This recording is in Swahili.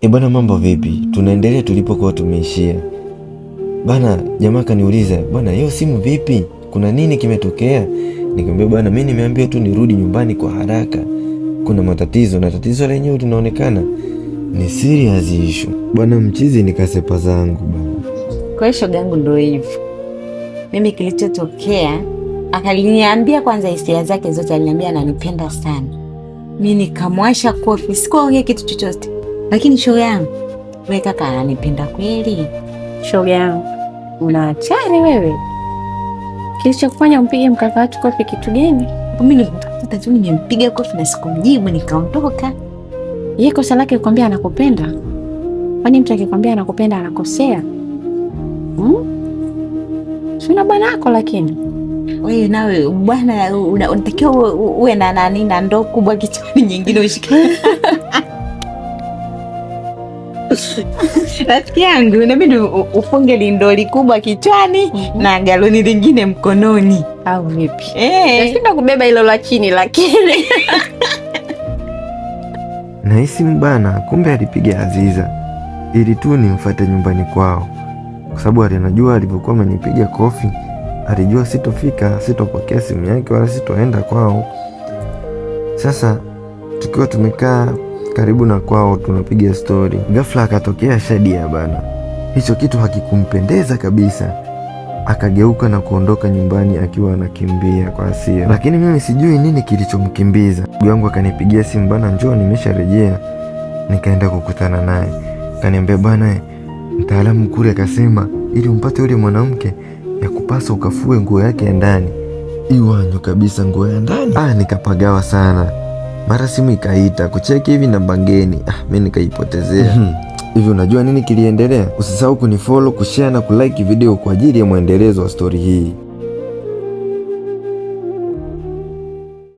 E bwana, mambo vipi? Tunaendelea tulipokuwa tumeishia bana. Jamaa kaniuliza bwana, hiyo simu vipi, kuna nini kimetokea? Nikamwambia bwana, mimi nimeambiwa tu nirudi nyumbani kwa haraka, kuna matatizo na tatizo lenyewe linaonekana ni serious issue bwana. Mchizi nikasepa zangu bwana. Kwa hiyo shoga yangu ndo hivyo, mimi kilichotokea, akaliniambia kwanza hisia zake zote, aliniambia ananipenda sana. Mi nikamwasha kofi, sikuongea kitu chochote, lakini shoga yangu, we kaka ananipenda kweli? Shoga yangu, una hatari wewe. Kilichokufanya umpige mkaka watu kofi kitu gani? Mimi nilimtafuta tu, nimempiga kofi na sikumjibu, nikaondoka. Yeye kosa lake kukwambia anakupenda? Kwani mtu akikwambia anakupenda anakosea? Si una bwana wako lakini. Wewe nawe bwana, unatakiwa uwe na nani na ndoo kubwa kichwani, nyingine ushike. Rafiki yangu, inabidi ufunge lindoli kubwa kichwani na galoni lingine mkononi. Au vipi? Eh. Nashinda kubeba hilo la chini lakini. Nahisi mbana, kumbe alipiga Aziza ili tu nimfuate nyumbani kwao, kwa sababu alinajua alivyokuwa amenipiga kofi, alijua sitofika, sitopokea simu yake wala sitoenda kwao. Sasa tukiwa tumekaa karibu na kwao tunapiga stori, ghafla akatokea Shadia bana. Hicho kitu hakikumpendeza kabisa, akageuka na kuondoka nyumbani akiwa anakimbia kwa hasira, lakini mimi sijui nini kilichomkimbiza. Ndugu yangu akanipigia simu, bana, njoo nimesharejea. Nikaenda kukutana naye, akaniambia bana, mtaalamu kule akasema ili umpate yule mwanamke ya kupasa ukafue nguo yake ya ndani, iwanyo kabisa nguo ya ndani. Nikapagawa sana. Mara simu ikaita kucheki hivi namba ngeni, mi nikaipotezea. Hivi unajua nini kiliendelea? Usisahau kunifollow, kushare na kulike video kwa ajili ya mwendelezo wa stori hii.